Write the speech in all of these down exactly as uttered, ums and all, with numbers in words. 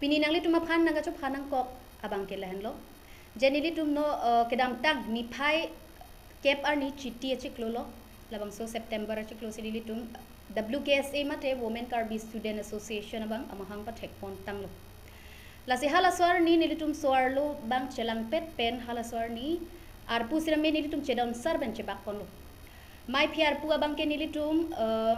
Pini nanglitum aphan nangkachopha nangkok abang ke lahenlo. Je nelitum non, eh, kedamtang niphai kep arni Chiti achiklo lo. Labangso September achiklo si nelitum W K S A mate Women Karbi Student Association abang amahang pathekpon tanglo. Lasi halaso arni nelitum so-arlo abang chelangpet pen halaso arni arpu sirame nelitum chedonsar pen chebakponlo. Maiphi arpu abang ke nelitum, eh,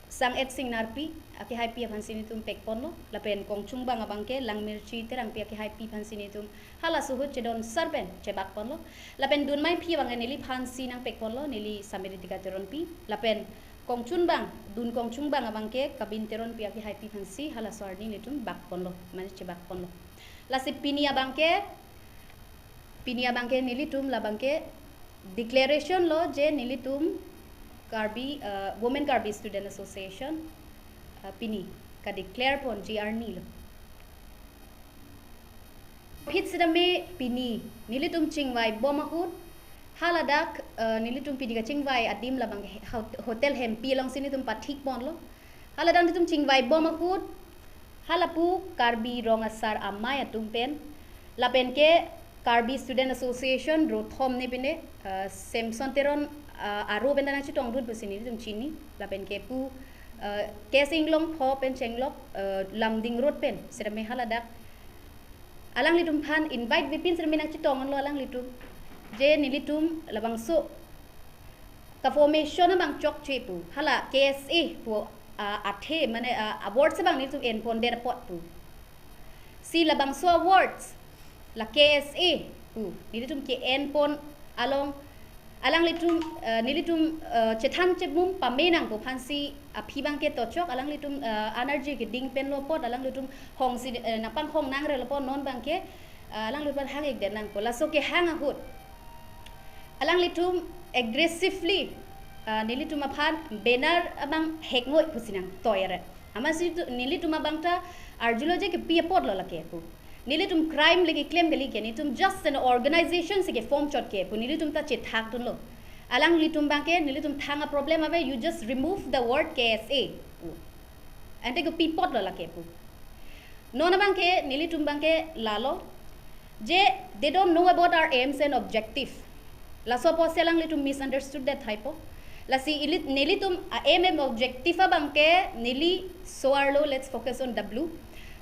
Sang-et Singnarpi akehaipi aphansi nelitum pekponlo, lapen Kongchungbang abang ke Langmirchi Terangpi akehaipi aphansi nelitum halaso ahut chedonsar pen chebakponlo, lapen Dunmaiphi abang ke neliphansi nangpekponlo, neli Samiritika Teronpi, lapen Kongchungbang, Dun Kongchungbang abang ke Kabin Teronpi akehaipi aphansi halaso arni nelitum bakponlo, mane chebakponlo. Lasi pini abang ke, pini abang ke nelitum labang ke declaration lo je nelitum Karbi, eh, Women Karbi Student Association, eh, pini kadeclare ponji arni lo. Aphi sitame pini nelitum chingvaibom ahut, haladak, eh, nelitum pini kachingvai adim labang ke hot-, hotel Hempi alongsi nelitum pathikponlo. Haladak nelitum chingvaibom ahut, halapu Karbi Rong Asar Amei atum pen, lapen ke Karbi Student Association rothom ne pine, eh, Samson Teron, eh, aro pen ta nangchetongdun pusi nelitum chini, lapen ke pu, eh, K S Inglongpho pen chenglok, eh, Lumding Road pen sitame haladak alanglitum aphan invite vepin sitame nangchetonglo alanglitum. Je nelitum labangso ka-formation abang chokche pu, hala K S A pu, ah, athe mane, ah, awards abang nelitum enpondet apot pu. Si labangso awards la K S A pu nelitum ke-enpon along alanglitum, eh, nelitum, eh, chethan chemum pame nangpo aphansi aphi abang ke tochok alanglitum, eh, energy keding penlo apot alanglitum hongsi, eh, nangpanghong nangrelo apot non abang ke, eh, alanglitum hang-ikdet nangpo. Laso kehang ahut alanglitum aggressively, eh, nelitum aphan banner abang hekngoi pusi nangtoiret. Amatsi tu, nelitum abang ta arjulo je kepi apotlo lake pu. Nelitum crime le keklem kali ke, nelitum just an organization si ke-form chot ke pu, nelitum ta chethakdunlo. Alanglitum abang ke, nelitum thang a-problem ave, you just remove the word K S A pu. Ante kepi apotlo lake pu. Non abang ke, nelitum abang ke lalo. Je, they don't know about our aims and objective. Laso apotsi alanglitum misunderstood that type of. Lasi ili-, nelitum a-aim and objective abang ke neli so-arlo, let's focus on W.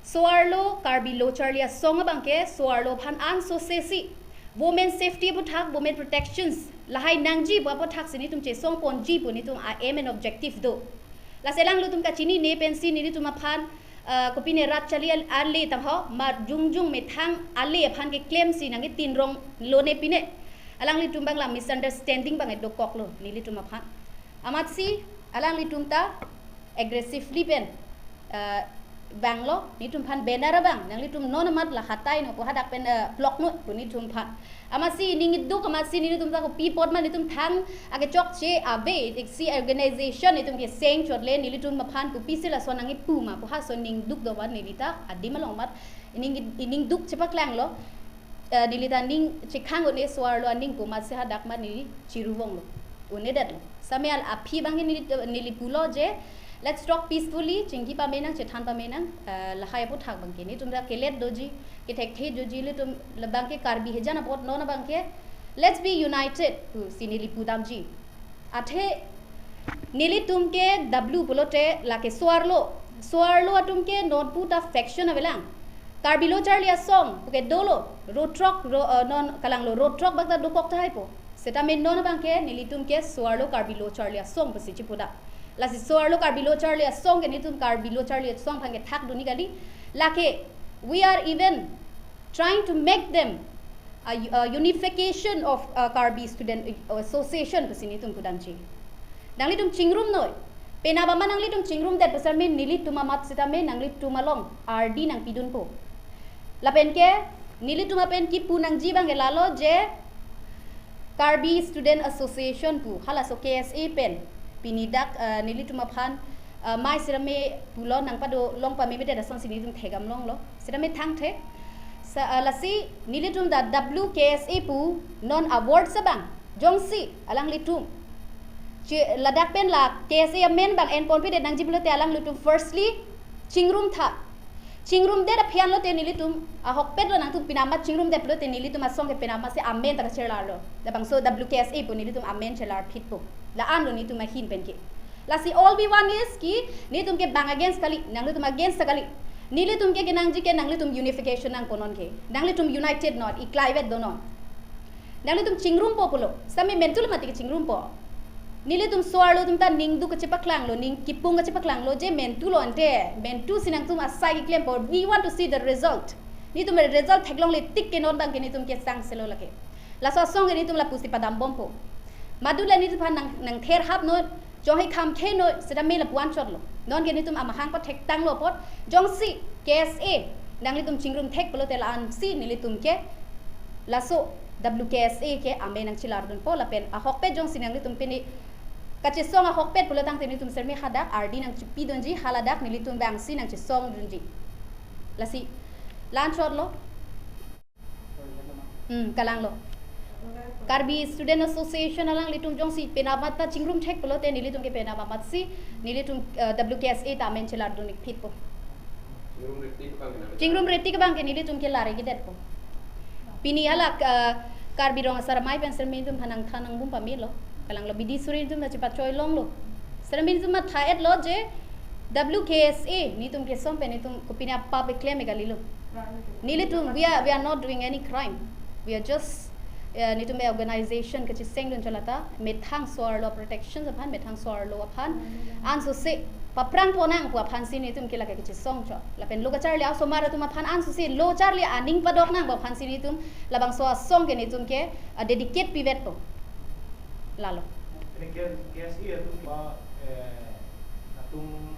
So-arlo Karbi Lo Charli Asong abang ke so-arlo aphan ansose si women safety aputhak, women protections lahai nangji pu aputhak si nelitum chesongponji pu nelitum a-aim and objective do. Lasi alanglitum kachinine pensi nelitum aphan, eh, kopine rat charli al-, ale tangho, ma jongjong methang ale aphan keklemsi nangketinronglo ne pine. Alanglitum abang la misunderstanding abang dokoklo nelitum aphan. Amatsi alanglitum ta aggressively pen, eh, banglo, nelitum aphan banner abang, nanglitum non amat la hatai non pu hadak pen, eh, plok non pu nelitum aphan. Amatsi ning iduk, amatsi nelitum ta kopi apot ma nelitum thang akechokche ave, iksi organization nelitum keseng chotle, nelitum aphan kopisi lason nangkipu ma pu ha ason ning duk do abang neli ta adim along amat ning, ning duk chepaklanglo. Eh, neli ta ning chekhang un-e so-arlo aning pu amatsi hadak ma neli chiruvonglo, un-edetlo. Sitame al aphi abang ke neli, neli pulo je, let's talk peacefully, chingki pame nang, chethan pame nang, eh, lahai aputhak abang ke. Nelitum ta kelet doji, kethekthe doji, nelitum labang ke Karbi hejan apot non abang ke, let's be united pusi neli pudamji. Athe nelitum ke W pulote lake so-arlo. So-arlo atum ke non pu ta faction avelang. Karbi Lo Charli Asong pu ke dolo, road throk, ro-, eh, non kalanglo road throk bak ta dokok tahai po. Sitame non abang ke nelitum ke so-arlo Karbi Lo Charli Asong pusi chipuda. Lasi so-arlo Karbi Lo Charli Asong ke nelitum Karbi Lo Charli Asong aphan kethakdun ni kali. Lake, we are even trying to make them a, a unification of, uh, Karbi Student, uh, Association pusi nelitum pudamji. Nanglitum chingrumnoi. Penap abang ma nanglitum chingrumdet pu sitame nelitum amat sitame nanglitum along ardi nangpidunpo. Lapen ke nelitum apen kipu nangji abang ke lalo je Karbi Student Association pu, halaso K S A pen pini dak, eh, nelitum aphan, eh, mai sitame pulo nangpado long pamemedet asonsi nelitum thekdam longlo. Sitame thangthe. Sa, eh, lasi nelitum ta W K S A pu non awards abang jongsi alanglitum che ladak pen la K S A amen abang enponpedet nangji pulote alanglitum firstly chingrumtha. Chingrumdet aphi anlote nelitum ahokpet lo, nangtum pinama chingrumdet pulote nelitum asong ke pinama si amen ta kachelarlo. Labangso W K S A pu nelitum amen chelar phitpo. La-an lo nelitum ahin pen ke. Lasi all we want is ki nelitum ke bang against kali, nanglitum against kali. Nelitum ke kenangji ke nanglitum unification nangpo non ke. Nanglitum united non, iklaivet do non. Nanglitum chingrumpo pulo. Sami mentu lo mati kechingrumpo. Nelitum so-arlo atum ta ningduk kachepaklanglo, ning kipung kachepaklanglo, je mentu lo ante. Mentu si nangtum asai keklempo. We want to see the result. Nelitum result theklongle tik ke non bang ke nelitum ke sangselo lake. Laso asong ke nelitum lapusi padambompo. Madula nelitum aphan nang, nangther hap non, jongsi kham the non, seta me lapu-an chotlo. Non ke nelitum amahang pathektanglo apot, jongsi K S A nanglitum chingrum thek pulote la-an si nelitum ke laso W K S A ke amen nangchelardunpo lapen ahokpet jongsi nanglitum pini kachesong ahokpet pulo tangte nelitum serme hadak ardi nangchipidunji, haladak nelitum bangsi nangchesongdunji. Lasi la-an chotlo. Hmm, kalanglo. Karbi Student Association alanglitum jongsi penap ta chingrum thek pulote nelitum ke penap amat si nelitum, eh, W K S A ta amen chelardun ik phitpo. Chingrum reti ke bang ke nelitum ke lare kedetpo. Pini hala, eh, Karbi Rong Asar Amei pen serme nelitum aphan nangthan nangbum pamelo. Kalanglo bidi suri nelitum ta chepachoi longlo. Serme nelitum matha-etlo je W K S A nelitum kesom pen nelitum kopine apap keklem kalilo. Nelitum, we are, we are not doing any crime. We are just, uh, nelitum a organization kachesengdun cholata, methang so-arlo protection aphan, methang so-arlo aphan. Ansose paphrang ponang pu aphan si nelitum ke lake kachesong chot. Lapen lo kacharli asomar atum aphan ansose lo charli aning padok nang pu aphan si nelitum labangso asong ke nelitum ke, uh, dedicate pivetpo. Lalo. Ini K-, K S A atum ba, eh, atum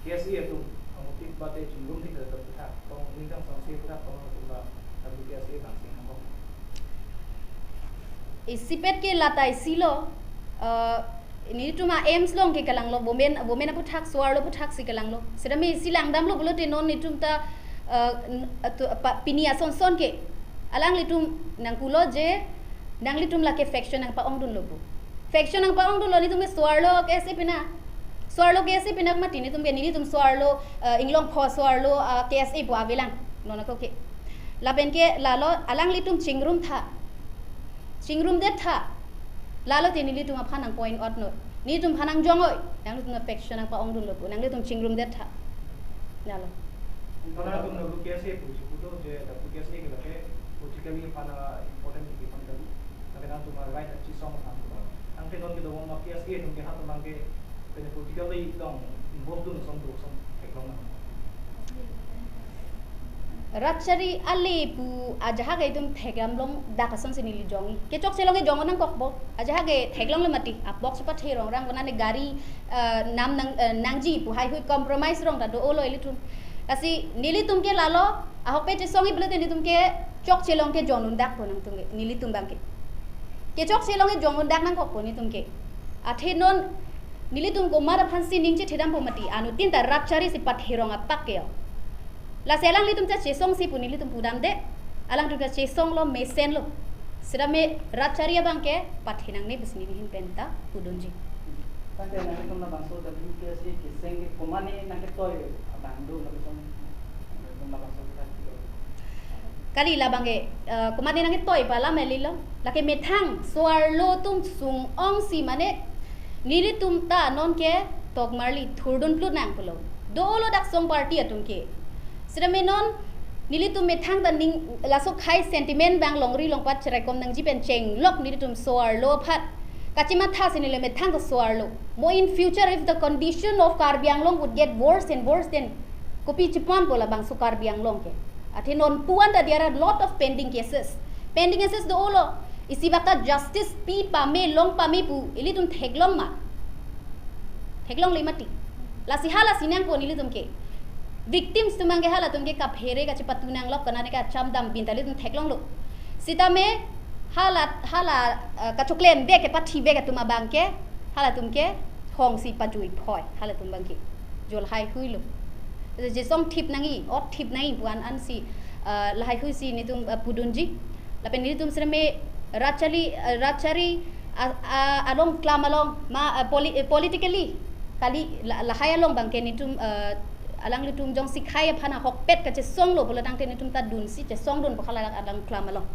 K S A atum amutik bate chingrum thek ta puthak, tong ningkan songsi puthak tong atum ba, tapi K S A bang sing nangkok. Isipet ke lata isilo, eh, nelitum a-aims along ke kalanglo, women, women aputhak, so-arlo aputhak si kalanglo. Seta me isi langdamlo pulote non nelitum ta, eh, n-, atu-, pa-, pini ason son ke. Alanglitum nangpulo je, nanglitum lake faction nangpa-ongdunlo pu. Faction nangpa-ongdunlo nelitum ke so-arlo K S A pina. So-arlo K S A pina mati nelitum ke nelitum so-arlo, eh, inglong pho so-arlo, ah, K S A pu avelang. Non ako ke. Lapen ke lalo alanglitum chingrum tha. Chingrumdet tha. Lalote nelitum aphan nang point out non. Nelitum aphan nangjong-oi. Nanglitum faction nangpa-ongdunlo pu. Nanglitum chingrumdet tha. Lalo. Karena atum na W K S A pu si pudo je W K S A ke lake politically aphan important ke aphan kali. Tapi nangtum right achi song aphan. Nangte non ke dong ma K S A atum ke hat mang ke pene politically dong involved dun som do som theklong nang. Rat chari ale pu ajahak itum thekdam long dak asonsi neli jongji. Kechokche along ke jong nangkokpo. Ajahak theklongle mati. Apok chepa therong rang konane gari, eh, nam nang, eh, nangji pu haihui compromise rong ta do-olo ilitum. Lasi nelitum ke lalo, ahokpet chesongji pulote nelitum ke chokche along ke jongdun dakpo nangtum ke, nelitum bang ke. Kechokche along ke jongdun dak nangkokpo nelitum ke. Athe non nelitum komat aphansi ning chethedampo mati, anuttin ta rat chari si patherong apak ke yo. Lasi alanglitum ta chesongsi pu nelitum pudamde, alangtum ta chesonglo mesenlo. Seta me rat chari abang ke pathenangne pusi neli ahin pen ta pudunji. Tangte nangtum labangso W K S A keseng ke komane nangketoi abang do lapuson nangtum labangso ke tadi. Kali labang ke, eh, komane nangketoi pu alam elilo. Lake methang so-arlo atum sung-ongsi mane nelitum ta non ke tokmarli thurdun plut nang pulo. Do-olo dak song party atum ke. Seta me non nelitum methang ta ning laso khei sentiment bang longri longpat cherekom nangji pen chenglok nelitum so-arlo aphan. Kachimatha si neli methang ta so-arlo. Mo in future if the condition of Karbi Anglong would get worse and worse, then kopi chipan po labangso Karbi Anglong ke. Athe non puan ta there are lot of pending cases. Pending cases do-olo. Isi bak ta justice pi pame long pame pu ilitum theklong ma. Theklongle mati. Lasi halasi nangpo nelitum ke. Victims atum bang ke halatum ke kaphere kachepatu nanglok konane kacham dam bin ta ilitum theklonglo. Seta me hala, hala, eh, kachoklemvek ke pathivek atum abang ke halatum ke hongsi pajui phoi halatum bang ke. Jo lahaihuilo. Jesong thip nangji, ot thip nangji pu an ansi, eh, lahaihui si nelitum, eh, pudunji. Lapen nelitum seta me rat chari, eh, rat chari, a, a, along klam along ma, eh, poli-, eh, politically kali la, lahai along bang ke nelitum, eh, Alanglitum jongsi khei aphan ahokpet kachesonglo pulo tangte netum ta dunsi chesongdun pu hala alang klam along.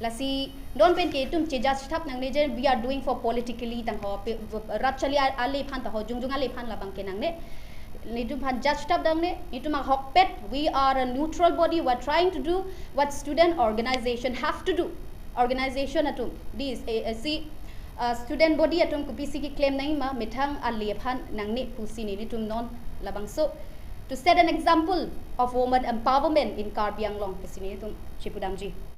Lasi non pen ke itum che-judge thap nangne je we are doing for politically tangho, pe, rat chali a-, ale aphan tangho, jongjong ale aphan labang ke nangne. Netum aphan judge thap nangne, netum ahokpet, we are a neutral body, we are trying to do what student organization have to do. Organization atum, this, eh, eh, si, uh, student body atum kopisi keklem nangji ma, methang ale aphan nangne pusi netum non labangso to set an example of woman empowerment in Karbi Anglong pusi netum chepudamji.